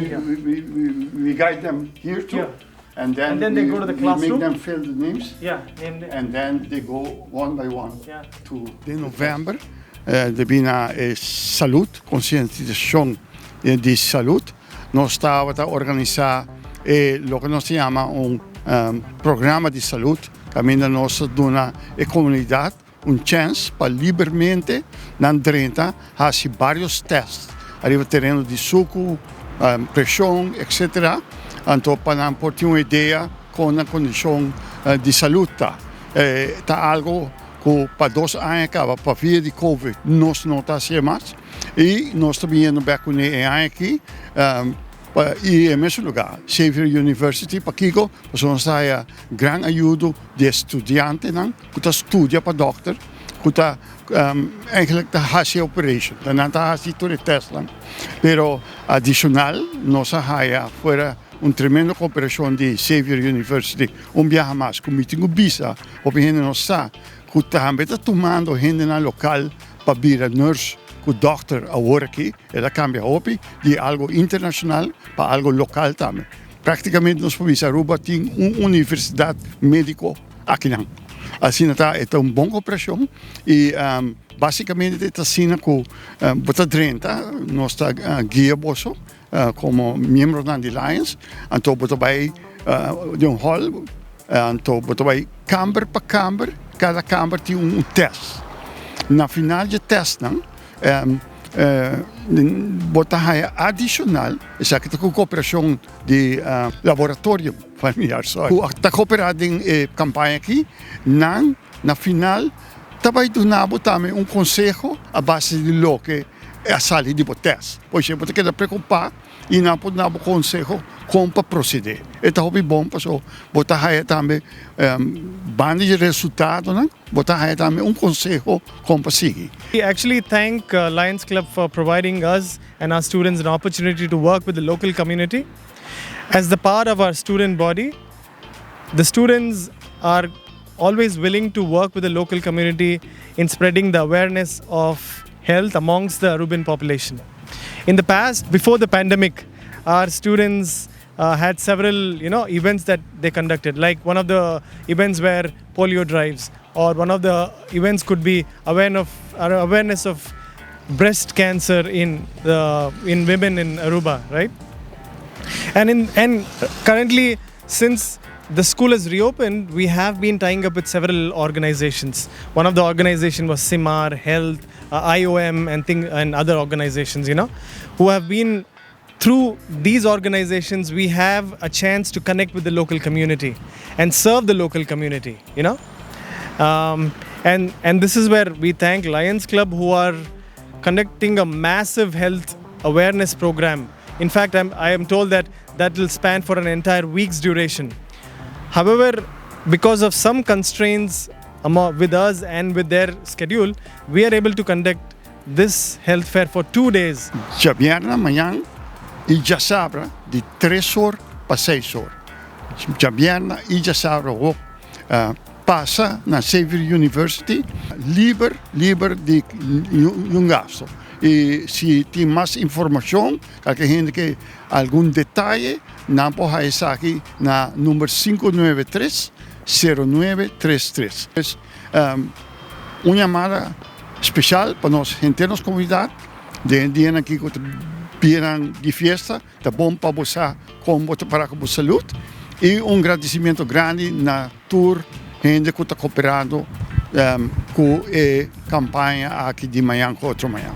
We, we guide them here too. And then, And then they we, go to the we make classroom. them fill the names. Yeah, name them. And then they go one by one to Den november debí na e salud, concientisacion di salud, nos tabata organisa e loke nos ta yama un programa di salud caminda nos ta duna e comunidad un chens pa libermente nan drenta haci varios test ariba tereno di sucu, presion, etc. Anto pa nan por tin un idea con nan condicion di salud ta. Ta algo cu pa 2 aña caba pa via di covid nos no ta hacié mas y nos ta biniendo bek cune e aña aki y e mesun lugar, Xavier University. Pakico? Pasobra nos ta haya gran ayudo di e studiantenan cu ta studia pa dokter, cu ta eigenlijk ta haci e operation, ta nan ta haci tur e testnan. Pero adicional nos a haya fuera un tremendo cooperacion di Xavier University un biaha mas, cu mi tin cu bisa hopi hende no sa cu tambe ta tumando hendenan local pa bira nurse cu dokter awor aki. El a cambia hopi di algo internacional pa algo local tambe. Practicamente nos por bisa Aruba tin un universidad medico akinan. Asina ta, e ta un bon cooperacion y basicamente ta asina cu bo ta drenta, nos ta guia boso como miembronan di Lions, anto bo ta bay den un hall, anto bo ta bay kamber pa kamber, cada kamber tin un test. Na final dje testnan bo ta haya adicional, esaki ta cu cooperacion di laboratorio familiar cu ta coopera den e campaña aki, nan na final ta bay duna bo tambe un conseho a base di loke a sali di bo test. Por esei bo ta keda preocupa y nan por duna bo conseho con pa procede. E ta hopi bon pasobra bo ta haya tambe banda di resultadonan bo ta haya tambe un conseho con pa sigui. We actually thank Lions Club for providing us and our students an opportunity to work with the local community. As the part of our student body, the students are always willing to work with the local community in spreading the awareness of health amongst the Aruban population. In the past, before the pandemic, our students had several events that they conducted. Like one of the events were polio drives, or one of the events could be awareness of breast cancer in women in Aruba, right? And currently, since the school has reopened, we have been tying up with several organizations. One of the organizations was SIMAR, Health, IOM, and other organizations, who have been through these organizations, we have a chance to connect with the local community and serve the local community. And this is where we thank Lions Club, who are conducting a massive health awareness program. In fact, I am told that that will span for an entire week's duration. However, because of some constraints with us and with their schedule, we are able to conduct this health fair for 2 days. Djabierna mañan y djasabra di 3 or pa 6 or. Djabierna y djasabra uh, pasa na Xavier University, liber, liber di un gasto. Y si tin mas informacion, cualkier hende kier algun detaye, nan por esaki na number 593 0933. Un yamada special pa nos hende, nos comunidad, den dia aki cu bin di fiesta, ta bon pa bo con bo para cu salud y un agradecimento grandi na tur hende cu ta cooperando cu e campaña aki di mañan cu otro mañan.